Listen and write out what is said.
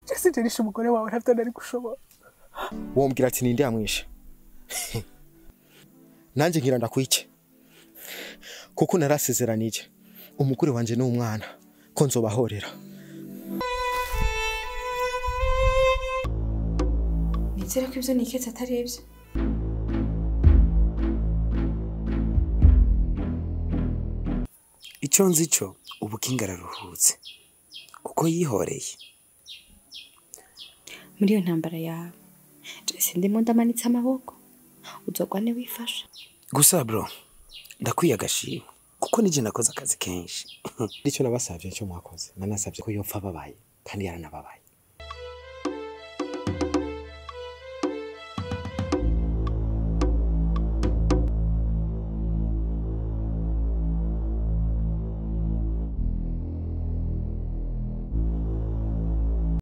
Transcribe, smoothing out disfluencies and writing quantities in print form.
Sinjenisha umugore wawe ntavyo nari gushobora. Wombwira ati ninde yamwishe? Nanje ngira ndakwice. Kuko narasezeranije umugore wanje n'umwana ko nzobahorera. Nizere ko ivyo niketse atari ivyo. Ico nzi co ubu Kinga araruhutse kuko yihoreye. Muri iyo ntambara yawe sindimo ndamanitse amaboko, uzogwane wifasha. Gusa bro, ndakwiye agashimwe kuko nije nakoze akazi kenshi. Icyo nabasavye cyo mwakoze, nanasavye ko yopfa babaye kandi yaranababaye.